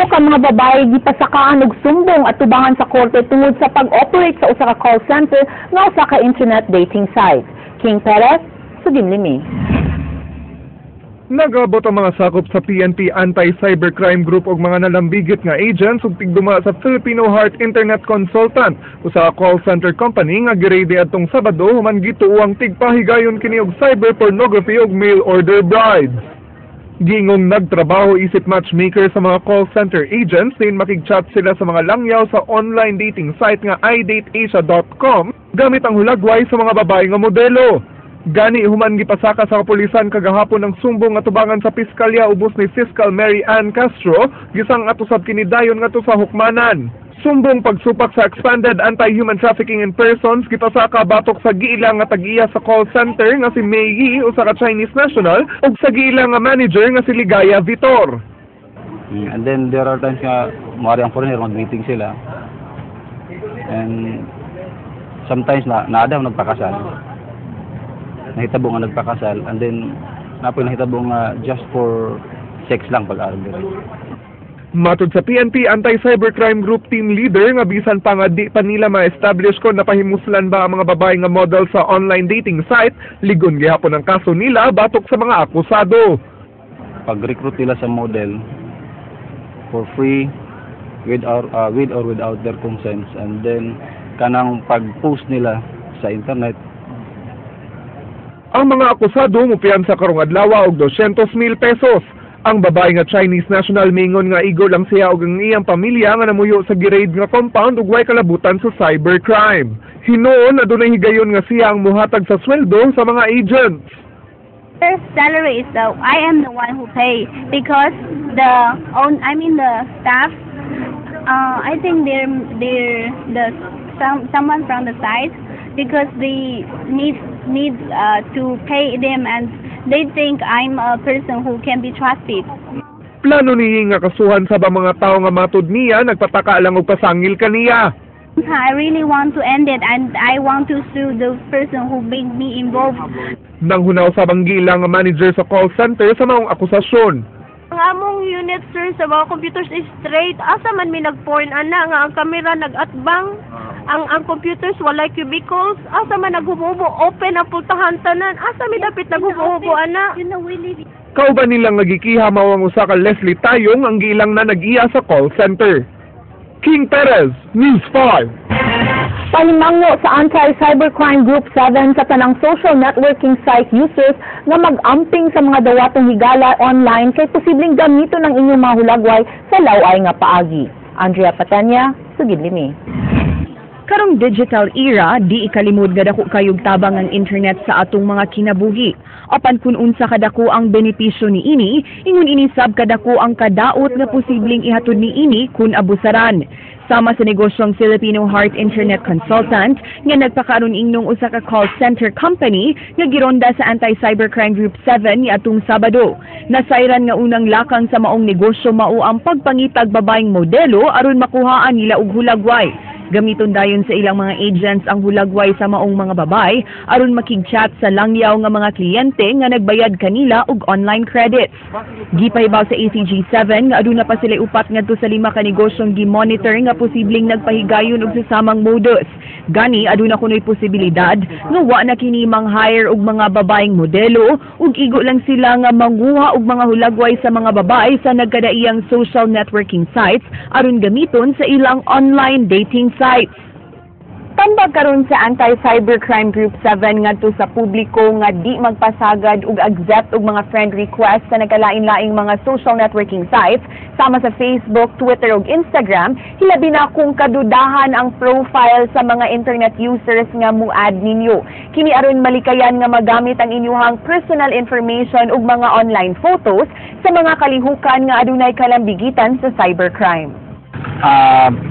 Tulo ka mga babae gipasakaan og sumbong at tubangan sa korte tungod sa pag-operate sa usa ka call center nga usa ka internet dating site. King Perez, sugim limi. Nagabot ang mga sakop sa PNP Anti-Cybercrime Group og mga nalambigit nga agents ug tigduma sa Filipino Heart Internet Consultant, usa ka call center company nga giready adtong Sabado human gituoang tigpahigayon kini og cyber pornography ug mail order brides. Giingong nagtrabaho isip matchmaker sa mga call center agents din makig-chat sila sa mga langyaw sa online dating site nga idateasia.com gamit ang hulagway sa mga babae nga modelo. Gani human gipasaka sa kapulisan kagahapon ang sumbong nga tubangan sa piskalya ubos ni Fiscal Mary Ann Castro, gisang ato sab kini dayon ngadto sa hukmanan. Sumbong pagsupak sa Expanded Anti-Human Trafficking in Persons gipasaka batok sa giila nga tag-iya sa call center nga si May Yi, usa ka Chinese national, ug sa giila nga manager nga si Ligaya Vitor. And then there are times nga mari ang foreigner, mag-meeting sila. And sometimes na naadaw nagpakasal. Nahitabo nga nagpakasal and then napoy nahitabo nga just for sex lang pag-aral diri. Matod sa PNP Anti-Cybercrime Group team leader nga bisan pa nga di pa nila ma-establish kon napahimuslan ba ang mga babae nga model sa online dating site, ligon gihapon ang kaso nila batok sa mga akusado. Pag-recruit nila sa model for free with or without their consent and then kanang pag-post nila sa internet. Ang mga akusado mupiyansa karong adlaw og 200,000 pesos. Ang babae nga Chinese national mingon nga igo lang siya og ang iyang pamilya nga namuyo sa gi-raid nga compound ug way kalabutan sa cybercrime. Hinuon adunay higayon nga siya ang muhatag sa sweldo sa mga agents. Their salary is the I am the one who pay because the own, I mean, the staff. I think they're the some someone from the site because they need to pay them and they think I'm a person who can be trusted. Plano niya nga kasuhan sa ba mga tawo nga matud niya nagpataka lang og pasangil kaniya. I really want to end it and I want to sue the person who made me involved. Nang hunaw sa giila nga manager sa call center sa maong akusasyon. Ang among unit, sir, sa mga computers is straight. Asa man mi nagporn ana nga ang camera nag-atbang? Ang computers walay cubicles. Asa man naghubo-hubo, open ang pultahan tanan. Asa mi dapit naghubo-hubo ana? You know we live Kauban nilang nagikiha mao ang usa ka Leslie Tayong, ang giilang na nag-iya sa call center. King Perez, News 5. Pahimangno sa Anti-Cybercrime Group 7 sa tanang social networking site users nga mag-amping sa mga dawatong higala online kay posibleng gamiton ang inyong mga hulagway sa laway nga paagi. Andrea Patanya, sugid limi. Karong digital era, di ikalimod nga dako kayog tabang ang internet sa atong mga kinabuhi. Apan kun unsa kadako ang benepisyo niini, ingon ini sab kadako ang kadaot nga posibleng ihatod niini kun abusaran. Sama sa negosyong Filipino Heart Internet Consultant nga nagpakaron ingnong usa ka call center company nga gironda sa Anti-Cybercrime Group 7 niadtong Sabado. Nasayran nga unang lakang sa maong negosyo mao ang pagpangitag babaeng modelo aron makuhaan nila og hulagway. Gamiton dayon sa ilang mga agents ang hulagway sa maong mga babay aron makig-chat sa langyaw nga mga kliyente nga nagbayad kanila og online credits. Gipahibaw sa ACG 7 nga aduna pa sila upat ngadto sa lima ka negosyong gi-monitor nga posibleng nagpahigayon og susamang modus. Gani aduna kunoy posibilidad nga wa na kini mang-hire og mga babaeng modelo ug igo lang sila nga manguha og mga hulagway sa mga babae sa nagkadaiyang social networking sites aron gamiton sa ilang online dating sites. Tambag karon sa Anti-Cybercrime Group 7 ngadto sa publiko nga di magpasagad ug accept og mga friend request sa nagkalain-laing mga social networking sites sama sa Facebook, Twitter ug Instagram, hilabi na kung kadudahan ang profile sa mga internet users nga mu-add ninyo. Kini aron malikayan nga magamit ang inyuhang personal information ug mga online photos sa mga kalihukan nga adunay kalambigitan sa cybercrime.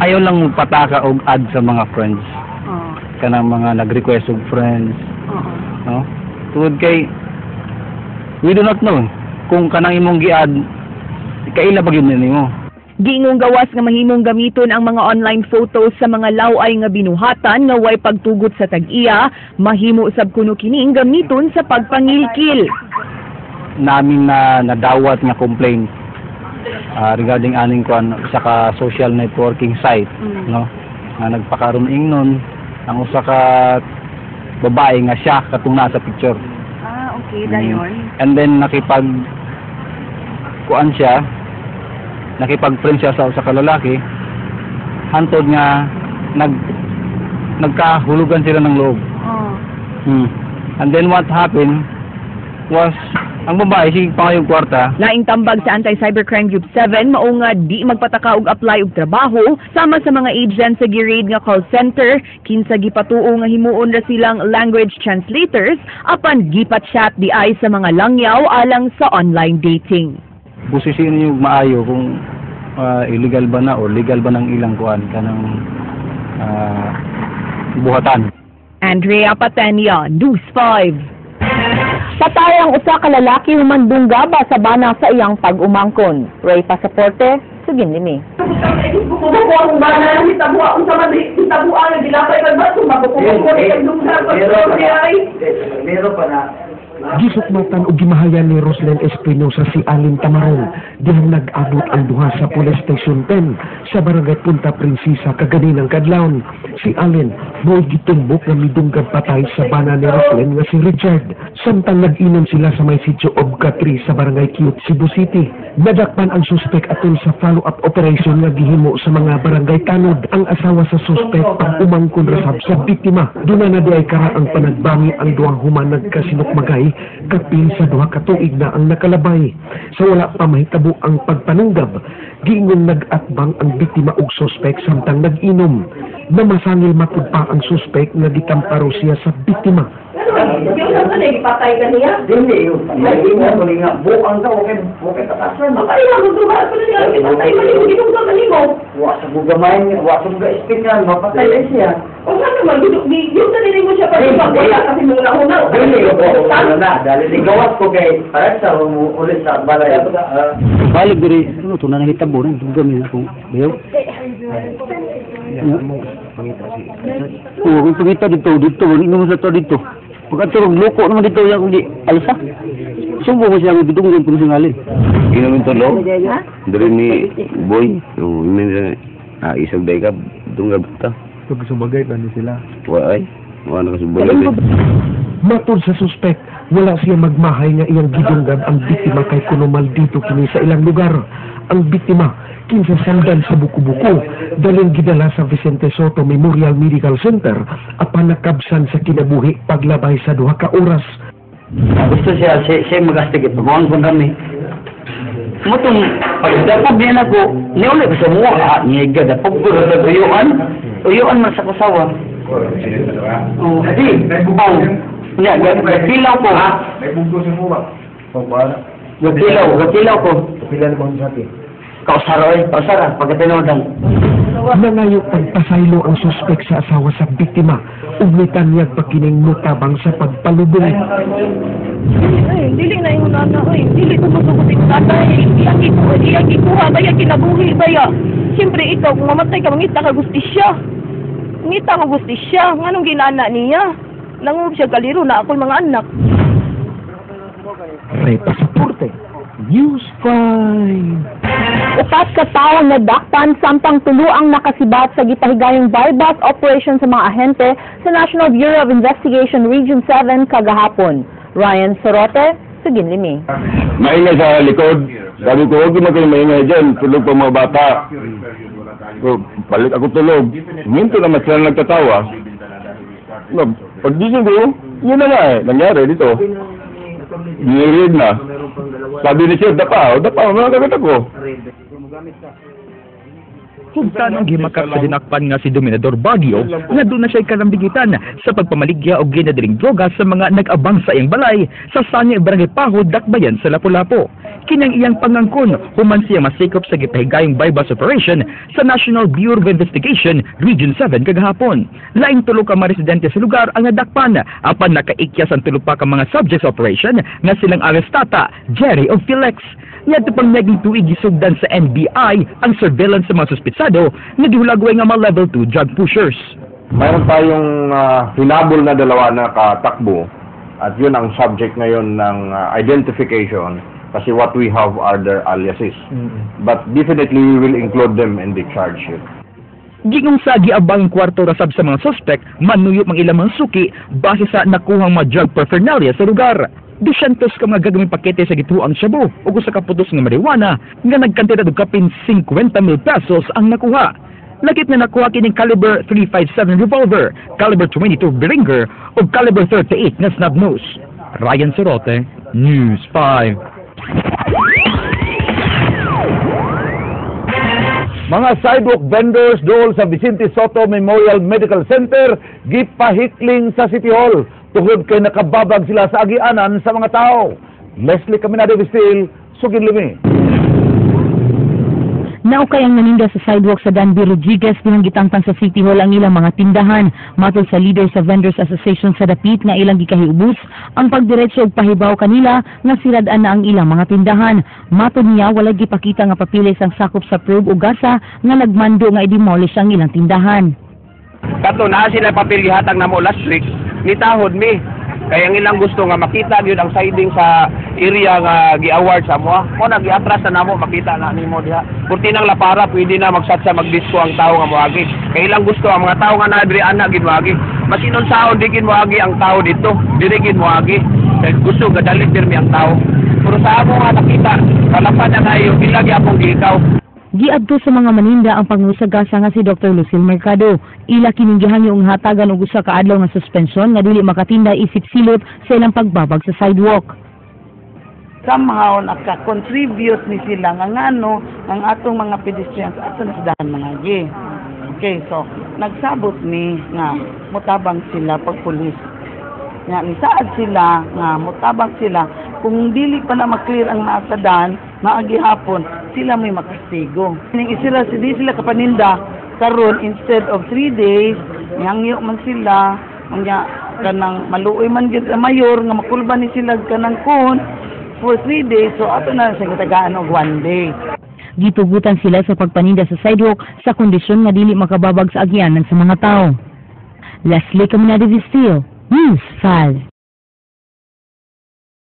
Ayaw lang pataka og add sa mga friends. Kanang mga nag-request og friends, no? Tungod kay we do not know kung kanang imong gi-add, kaila ba gyud nimo. Giingong gawas nga mahimong gamiton ang mga online photos sa mga laway nga binuhatan nga way pagtugot sa tag-iya, mahimo sab kuno kining gamiton sa pagpangilkil. Namin na nadawat nga complaint. Regarding aning kuan, usa ka social networking site, no, nga nagpakaron ingnon ang usa ka babae nga siya katong naa sa picture. Ah, okay, dayon. And then nakipag kuan siya, nakipag-friend siya sa usa ka lalaki hantod nga nagkahulugan sila ng loob. And then what happened was ang babae sige pangayog kwarta. Laing tambag sa Anti-Cybercrime Group 7 mao nga di magpataka og apply og trabaho sama sa mga agent sa gi-raid nga call center, kinsa gipatuo nga himuon ra silang language translators apan gipa-chat di ay sa mga langyaw alang sa online dating. Busisiin niyo maayo kung illegal ba na or legal ba ng ilang kuan kanang buhatan. Andrea Patenia, News 5. Patay ang usa ka lalaki human dunggaba sa bana sa iyang pag-umangkon. Ray Pasaporte, sugin limi. Kung bana hitabua unsa man hitabua nga gilapay man ba kung ay. Gisukmatan og gimahayan ni Roslyn Espinosa si Alin Tamarong dihang nag-abot ang duha sa Police Station 10 sa Barangay Punta Princesa kaganinang kadlawon. Si Alin mo'y gitumbok nga midunggab patay sa bana ni Roslyn nga si Richard samtang nag-inom sila sa may sitio Obka 3 sa Barangay Cute, Cebu City. Nadakpan ang suspek atol sa follow-up operation nga gihimo sa mga barangay tanod. Ang asawa sa suspek pag umangkon rasab sa biktima. Duna na diay kara ang panagbangi ang duha human nagkasinukmagay, kapin sa 2 ka tuig na ang nakalabay. Sa wala pa mahitabo ang pagpanunggab, giingon nag-atbang ang biktima og suspek samtang nag-inom. Namasangil matud pa ang suspek nga gitamparo siya sa biktima. Yung sa na ipatay ka niya? Dili, hindi mo nga buang ka, okay, okay tatasan. Patay na gusto ba ko niya ipatay man nimo ginungga man nimo. Wa sa gugamain, wa sa mga espinal, mapatay na siya. O sa naman yung sa mo siya pa wala kasi mong nahuna. Dili, o ano na, dali ligawas ko kay para sa ulit sa balay. Balik diri, ano to na nahitabo na dugam niya akong bayaw. Oo, kung pangita dito, dito, ingnon sa to dito. Pagka loko naman dito, yang di alsa. Sumbo ko siya ang gidunggan kung singalin. Inumin to lo. Diri ni boy, yung isag day ka dunggab ta. Pag sumagay pa ni sila. Wa ay, wa na kasubagay. Matod sa suspek, wala siya magmahay nga iyang gidunggab ang biktima kay kuno maldito kini sa ilang lugar. Ang biktima, kinsa sandan sa buko-buko, daling gidala sa Vicente Soto Memorial Medical Center apan nakabsan sa kinabuhi paglabay sa 2 ka oras. Gusto siya, siya, siya magastig, pagawang ko kami. Mutong, pagdapog niya na ko, niuli ko sa mga, niya dapog ko sa uyuan, uyuan man sa kusawa. Oh, di, oh, niya, gakilaw ko. May sa mo ba? Gakilaw, gakilaw ko. Pila na bang sabi? Kausara, oy, kausara, pagkatinodan. Nangayo pagpasaylo ang suspek sa asawa sa biktima ug mitanyag pa kining mutabang sa pagpalubong. Ay, dili na ingon ana oy. Dili ko masugot ang tatay. Iyang gikuha, iyang gikuha ba ya kinabuhi ba ya. Siyempre ikaw kung mamatay ka mangita ka gustisya. Mangita ka gustisya. Nganong ginana niya? Nanguob siya kaliro na ako'y mga anak. Ray Pasaporte, News 5. 4 ka tawo nadakpan samtang 3 ang nakasibat sa gipahigayong buy-bust operation sa mga ahente sa National Bureau of Investigation Region 7 kagahapon. Ryan Sorote, sugin limi. Maingay sa likod. Sabi ko, huwag naman kayo maingay dyan. Tulog pa mga bata. So, balik ako tulog. Minto naman sila nagtatawa. No, pag gising ko, yun na nga eh. Nangyari dito. Niread na. Sabi ni Sir, dapa, o dapa, mga kagat ako. Hugtan ang gimakak sa dinakpan nga si Dominador Baguio nga doon na siya'y kalambigitan sa pagpamaligya og ginadiling droga sa mga nag-abang sa iyang balay sa Sanya Barangay Pahod, Dakbayan sa Lapu-Lapu. Kinang iyang pangangkon human siya masikop sa gipahigayong buy-bust operation sa National Bureau of Investigation Region 7 kagahapon. Laing 3 ka mga residente sa lugar ang nadakpan apan nakaikyas ang 3 pa ka mga subjects operation nga silang arestata, Jerry o Felix. Niadto pang naging tuig gisugdan sa NBI ang surveillance sa mga suspitsado nga gihulagway nga mga level 2 drug pushers. Mayroon tayong hinabol na dalawa na katakbo at yun ang subject ngayon ng identification. Kasi what we have are their aliases. But definitely we will include them in the charge sheet. Gingong sa giabang kwarto rasab sa mga suspect, manuyo mang ilang mga suki base sa nakuhang mga drug paraphernalia sa lugar. 200 ka mga gagaming pakete sa gituang shabu ug usa ka putos nga marijuana nga nagkantidad og kapin 50 mil pesos ang nakuha. Lakip na nakuha kining caliber 357 revolver, caliber 22 Beringer ug caliber 38 nga snub nose. Ryan Sorote, News 5. Mga sidewalk vendors dool sa Vicente Sotto Memorial Medical Center gipahikling sa City Hall tungod kay nakababag sila sa agianan sa mga tao. Leslie Caminade Vistil, Sugin Limi. Naukay ang naninda sa sidewalk sa Dan B. Rodriguez dihang gitangtang sa City Hall ang ilang mga tindahan. Matod sa leader sa Vendors Association sa dapit nga ilang gikahiubos ang pagdiretso og pahibaw kanila nga sirad-an na ang ilang mga tindahan. Matod niya walay gipakita nga papilis ang sakop sa probe o gasa nga nagmando nga i-demolish ang ilang tindahan. Kato naa sila papel gihatag namo last week, nitahod mi. Kaya ang ilang gusto nga makita gyud ang siding sa area nga gi-award sa amoa. Mo na giatras na namo makita na nimo diha. Kurti nang lapara pwede na magsatsa magdisko ang tao nga moagi. Kay ilang gusto ang mga tao nga naa diri ana gid moagi. Mas inunsaon di gid moagi ang tao dito, diri gid moagi. Kay gusto gadalit pirmi ang tao. Pero sa amo nga nakita, kalapad na kayo pila gyapon giikaw. Giadto sa mga maninda ang pangusagasa nga si Dr. Lucille Mercado. Ila kining gihangyo hatagan og usa ka adlaw nga suspensyon nga dili makatinda isip silot sa ilang pagbabag sa sidewalk. Somehow naka-contribute ni sila nga ngano ang atong mga pedestrians ato na sa mga gi. Okay, so nagsabot ni nga mutabang sila pag pulis. Nga nisaad sila nga mutabang sila kung dili pa na maklear ang nasa dan maagi hapon sila may makastigo. Ning isila si di sila kapaninda karon instead of 3 days nihangyo man sila unya kanang maluoy man gyud ang mayor nga makulba ni sila kanang kun for 3 days, so ato na sa gitagaan og 1 day. Gitugutan sila sa pagpaninda sa sidewalk sa kondisyon nga dili makababag sa agianan sa mga tao. Leslie Caminade Vistil, News 5.